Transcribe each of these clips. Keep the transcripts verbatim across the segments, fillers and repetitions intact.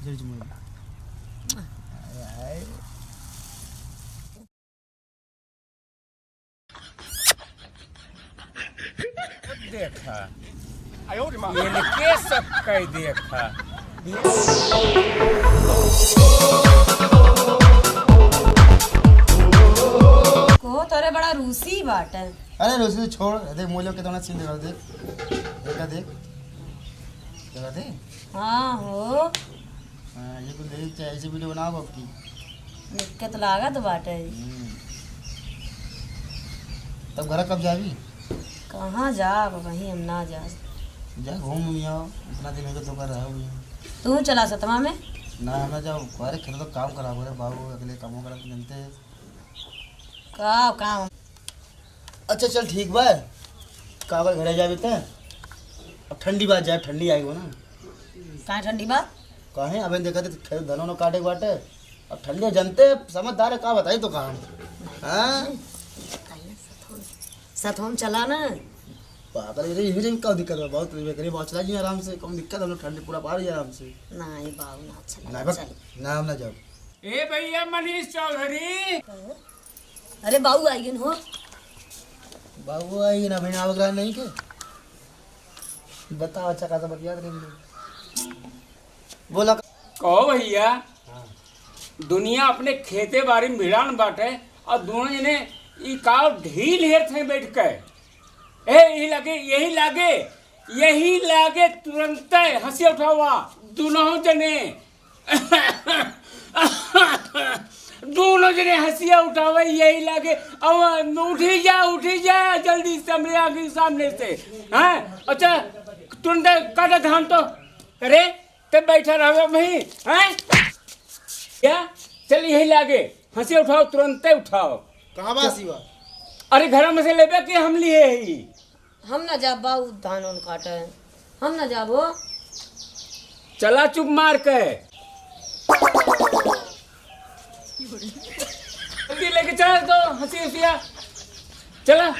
जय जमुई। देखा, इनके सब कह देखा। को तोरे बड़ा रूसी बाटे। अरे रूसी तो छोड़, देख मोबाइल के कितना सीन देखा, देख, देखा देख, देखा देख। हाँ हो। हाँ, ये कुल देख, चाहे ऐसे वीडियो बनाओ आपकी। दिक्कत लागत बाटे। हम्म। तब घर कब जाबी? कहाँ जाब, कहीं हम ना जाब। जा घूम भी आओ, इतना दिन हो गया तो कर रहा हूँ। तू चला सतमा में? ना, हम ना जाओ, अरे खेत तो काम करा, बोले बाबू अगले कामों करा, तो जानते हैं। का काम? अच्छा चल ठीक बा, काबर घरे जाबे त? अब ठंडी बात जाए, ठंडी आई हो ना। का ठंडी बात? काहे अबे देखा थे खेत धनो न काटे के बाटे। अब ठंडी जनते समझदार है, का बताई तो काम। हाँ? सतहोम चला ना। पागल है, ये का दिक्कत है? बहुत बेकरी बहुत चला जी आराम से, कौन दिक्कत, हम लोग ठंडी पूरा पार ही आराम से। नहीं बाबू ना, अच्छा नहीं लगा, बस, चल। ना हम ना जाओ। ए भैया मनीष चौधरी। अरे बाबू आई गन हो। बाबू आई ना, बहन आवक रहा नहीं के। बताओ अच्छा खासा बतियात रहे हम लोग। बोला। कहो भैया, हाँ। दुनिया अपने खेते बाड़ी में भिड़ान बाटे और दोनों जने ई का ढील हेरत हैं बैठ के। ए, यही लागे, यही लागे, यही लागे तुरंते हंसी उठावा दोनों जने। दोनों जने हंसिया उठावे, यही लागे। अब उठी जा, उठी जा जल्दी से हमरे आँखी के सामने से। हाँ, अच्छा, तुरंत काटा धान तो। अरे, ते बैठा रहवे वहीं, हैं? क्या? चल यही लागे, हंसिया उठाओ, तुरंते उठाओ। कहाँ बा हंसिया? अरे, घर में से लेबे कि हम लिए ही? हम ना जाब बाऊ धान उन काटे, हम ना जाब हो। चला चुप मार के। जल्दी लेके चला तो हंसी हंसिया। चला।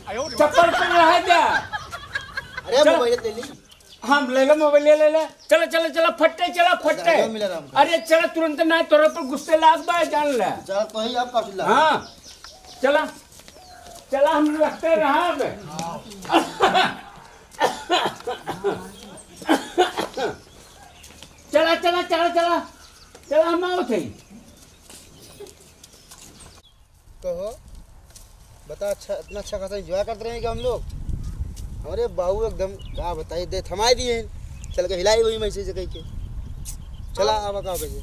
चप्पल पर रह जा। अरे चल। मोबाइल ले ली। हम ले ले मोबाइल, ले ले ले। चला चला चला फट्टे, चला फट्टे। अरे मिला राम का। अरे चला तुरंत ना, तोरा पर गुस्से लाग बा, जान ले। चला तो ही आप काफी लाग। हाँ चला, चला हम रखते रहा अब। चला चला चला चला चला हम आओ थे। कहो, बता, अच्छा, इतना अच्छा खासा एंजॉय करते रहे क्या हम लोग? हमारे बाबू एकदम, का बताई, दे थमाई दिए हैं। चल के हिलाई वही में से कह के। चला, हाँ। आवा का कैसे?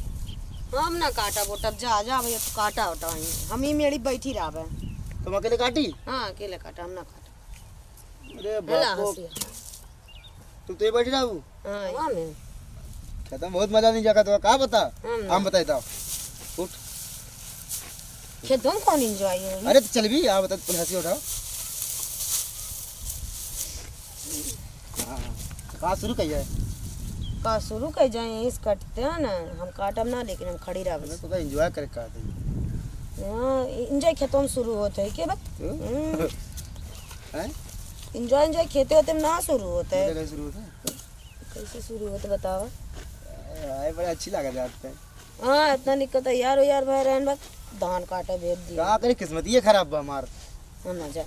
हम ना काटा बोटब, जा, जा भैया, तू काटा होता वहीं। हम ही मेरी बैठी रहबे। तुम अकेले काटी? हाँ, अकेले काटा, हम ना काटा। अरे है ना बाप रे। हंसिया? तू तो ये बैठी रहू। हाँ, हवा में। खेत में बहुत मजा नहीं जाका तो का बता? हम ना। हम बताई था। उठ। खेतों में कौन एंजॉय है? अरे तो चल भी, आ बता, तुम हंसी उठाओ। हाँ, हाँ। कहाँ शुरू कही है? का शुरू कही जाए, यहीं से कटते हैं ना, हम काटब ना, लेकिन हम खड़ी रहब। मैं तो एंजॉय करे का थे। हाँ, एंजॉय खेतों में शुरू होते है के बा? हम्म। हम्म। हैं? एंजॉय, एंजॉय खेते होते में ना शुरू होते है। कैसे शुरू होते है? कैसे शुरू होते बतावा? आए, बड़ा अच्छी लागत है आपका। हाँ, इतना निकलता यार, ओ यार भाई रहन बा, धान काटे भेज दिया। का करे, किस्मत ये खराब बा हमार। हाँ, ना जा।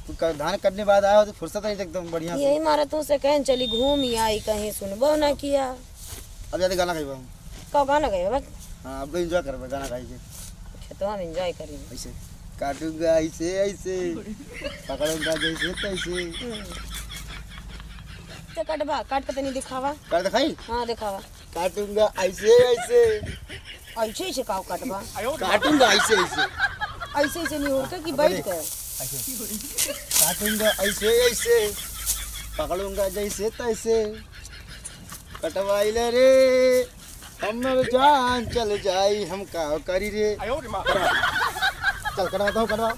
तू का-, धान कटने बाद आया हो तो फुर्सत है एकदम बढ़िया से। यही मारा तू से कहन चली घूम ही आई, कहीं सुनबो ना किया। अब जाते गाना गाइबा हम। का गाना गाइबा बस? हाँ, अब एंजॉय करबे गाना गाई के। खेतवा में एंजॉय करी। ऐसे काटूंगा ऐसे, ऐसे पकड़ूंगा जैसे तैसे। हम्म। ते कटबा, काट के तनी दिखावा। काट दिखाई? हाँ, दिखावा। काटूंगा ऐसे, ऐसे। ऐसे, ऐसे काव काटबा? काटूंगा ऐसे, ऐसे। ऐसे, ऐसे नहीं उड़ के कि अबे बैठ देख, के? ऐसे। काटूंगा ऐसे, ऐसे। पकड़ूंगा जैसे तैसे। कटवाई ले रे, हमर जान चल जाई, हम का करी रे। चल, कटवा दो, कटवा।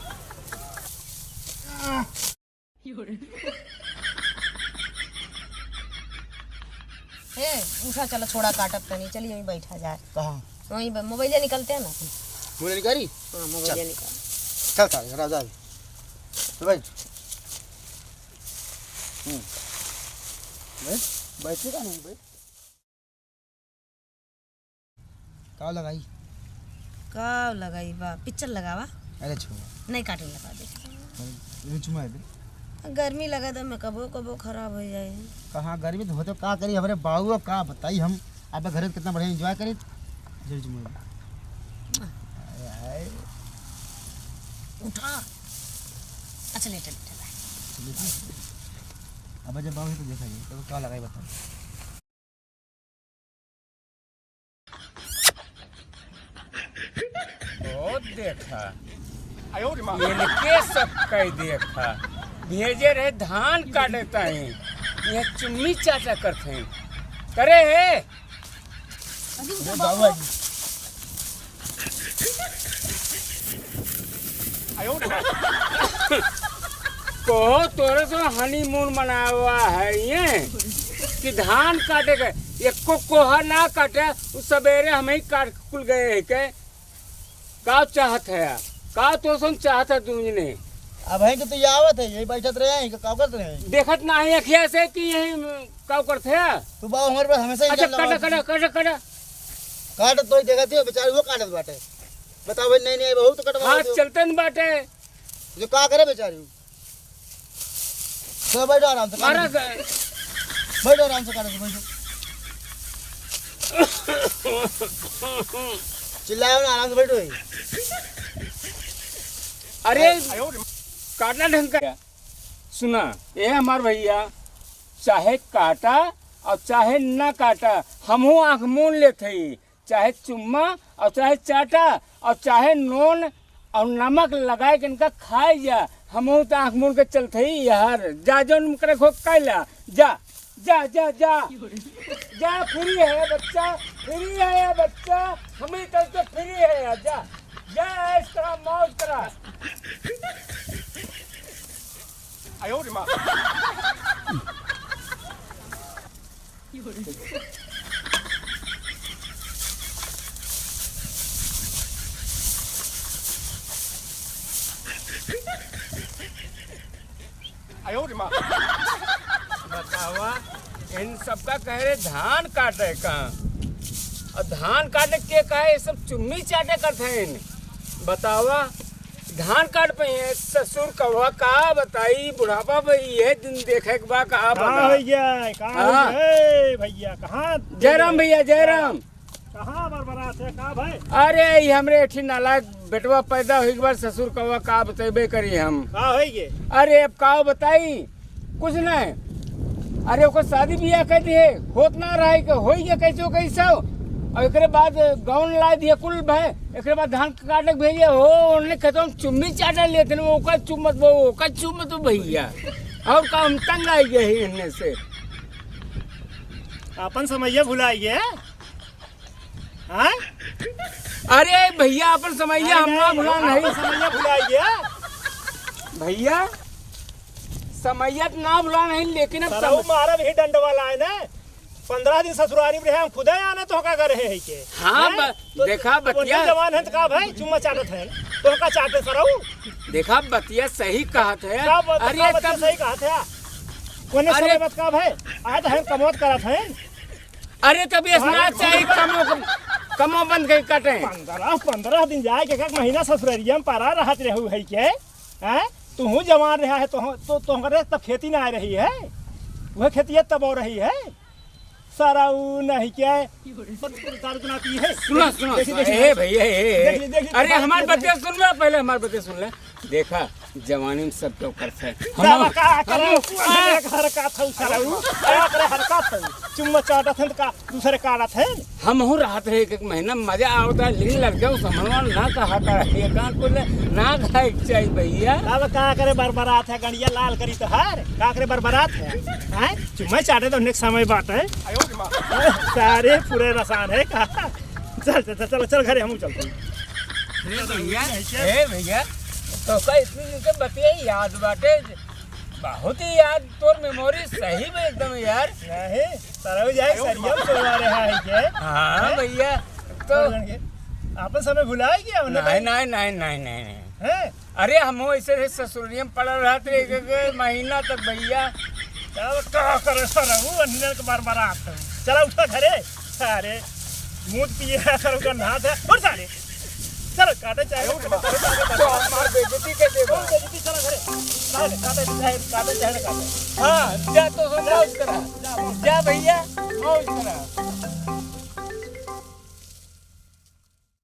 ए, उठा, चलो, थोड़ा काटब तनी, चलिए, वहीं बैठा जाए। कहाँ? वहीं ब-, मोबाइल निकलते हैं ना। मोबाइल निकारी? हाँ, मोबाइल चल। निकाल। चल, चल, राजा। तो भाई। हम्म। भाई? बैठे का नहीं भाई? का लगाई? का लगाई बा? पिक्चर लगावा। अरे छोड़ा। नहीं, कार्टून लगा दे। अरे, ये चुमा है बे। गर्मी लगा दे, मैं कबो कबो खराब हो जाए। कहाँ गर्मी तो होते, का करी, हमरे बाबू का बताई हम। अब घर में कितना बढ़िया एंजॉय करी। ये चुमा है। आए, आए। उठा। अच्छा, लेटे, लेटे, ले। अब जब बाबू तो देखा ये, तो का लगाई बताओ। बहुत देखा। इनके सब कई देखा। भेजे रहे धान काटे ताई, ये चुम्मी चाटा करत हैं। करे है। अरे बाबा। कहो तोरे तो हनीमून मनावा है ये कि धान काटे के, एको कोहा ना काटे, उ सबेरे हम ही काट कुल गए है के। का चाहत है? का तो सुन चाहत है तू ने? अब है कि तू ये आवत है, यही बैठत रहे हैं, का करत रहे हैं? देखत ना है अखिया से कि यही का करत है? तू बाबू हमारे पास हमेशा ही अच्छा, चल रहा कटा, है। कटा, कटा, कटा। काटत तो ही देखत है, बेचारी वो काटत बाटे। बताओ भाई, नहीं, नहीं, बहुत कटवा हाथ दो। चलते न बाटे। जो का करे बेचारी? चलो बैठो आराम से, मारा काटो। ग- बैठो आराम से, काटो, बैठो। चिल्लाओ ना, आराम से बैठो। अरे, काटना ढंग का। सुना, ए हमार भइया, चाहे काटा और चाहे ना काटा, हमहू आँख मून लेत हई। चाहे चुम्मा और चाहे चाटा और चाहे नून और नमक लगाए के इनका खाए जा। हमहू तो आँख मून के चलत हई यार। जा जौन करे खो कैला। जा, जा, जा, जा। जा, फ्री है बच्चा, फ्री है बच्चा। हम ही तो, तो फ्री है यार। जा, जा, ऐश करा, मौज करा। बतावा, इन सबका कहे रहे धान काटे का, और धान काटे के कहे, ये सब चुम्मी चाटे करत हैं। बतावा, धान काट पे है ससुर कवा, का बताई, बुढ़ापा पे ये दिन देखे के बा, का का बता। हो गया, का हो हाँ। गया? ए भैया, कहाँ जय राम भैया, जय राम। कहाँ बरबरात है, का भाई? अरे, ये हमरे एठी नालायक बेटवा पैदा होई के बाद ससुर कवा का बतेबे करी हम। का होई गे? अरे, अब का बताई, कुछ नहीं। अरे, ओकर शादी बियाह कर दिए, होत ना रहा है कि होई गे कैसो कैसो। और एकरे बाद गौन ला दिए कुल भाई, एकरे बाद धान काटे के भेजे हो, उन्हें खेतों में चुम्मी चाटा लेते हैं, ओकर चुम्मत वो, ओकर चुम्मत वो भैया। और का हम तंग आई गए हैं इनमें से। अपन समैया भुलाई गए। हाँ? अरे भैया, अपन समैया हम ना भुला नहीं। समैया भुलाई गया। भैया, समैया तो ना भुला नहीं, लेकिन अब सरऊ सम- मारब ही डंड वाला है ना। पन्द्रह दिन ससुरारी में रहे, हम खुदे आने तो का करे है के। हाँ, हैं? ब-, तो देखा अब बतिया। जवान है तो का भाई, चुम्मा चाटत है, तो का चाटे सरऊ? देखा बतिया सही कहत है। का बत-, अरे का बतिया तब सही कहत है? कोने अरे समय बात का भाई, आज हम कमौत करत हैं। अरे, तब ये सुना चाही, कमो, कमो बंद करी काटे। पन्द्रह, पन्द्रह दिन जाए के, एक महीना ससुररिया में परा रहत रहू है के, हैं? तुहूँ जवान रहा है, तो, तो, तोहरे तब खेती ना आ रही है, वह खेतिया तब हो रही है। सारा ऊ नहीं क्या है? दारू तो ना पी है। सुना, सुना, देखी, सुना। देखी, ए, भैया, ए, ए। देखी, देखी, अरे, देखी, हमार देखी। बतिया सुन ले, पहले हमार बतिया सुन ले। देखा, जवानी में सब केहू करत है। हम, का, का, का, हम, का, आ, हरकत हऊ साला ऊ? का करे हरकत हऊ? चुम्मा चाटत हैं तो का दूसरे काटत हैं? हमहू रहत रहे एक, एक महीना मजा आवता, लेकिन लड़का ऊ समझवा ना कहता है, ये कान को ले, ना खाए के चाहिए भैया। अब का करे बरबरात है, गंडिया लाल करी तो हर, का करे बरबरात है? हैं? चुम्मा चाटे तो नेक समय बात है। सारे पूरे रसान है का? चल, चल, चल, चल, चल घरे, हमहू चलते हैं। अरे भैया, ए भैया, तोका इतनी दिन से बतिया याद बाटे, बहुत ही याद, तोर मेमोरी सही में एकदम यार। नहीं, सरऊ जाए, सरिया में सोवा रहा है के? हाँ हैं? भैया, तो और जान के, आपन समय भुलाए गया हमने नहीं, भाई? नहीं, नहीं, नहीं, नहीं, नहीं। हैं? अरे, हम ऐसे रहे ससुरिया में पड़ल रहत रहे एक, एक महीना तक भैया। का, का करे सरऊ, अन्हन के बरबरात है। चला उठा घरे। अरे, मूत पिए है सरऊ का नाथ है। उठ सारे। चलो, काटे चाहे, उठ, उठ, उठ, उठ। तो हमार बेइज्जती कैसे बा? कौन बेइज्जती? चलो घरे। काटे, काटे चाहे, काटे चाहे ना काटे। हाँ, जा तो मौज करा। जा, मौज। जा भैया, मौज करा।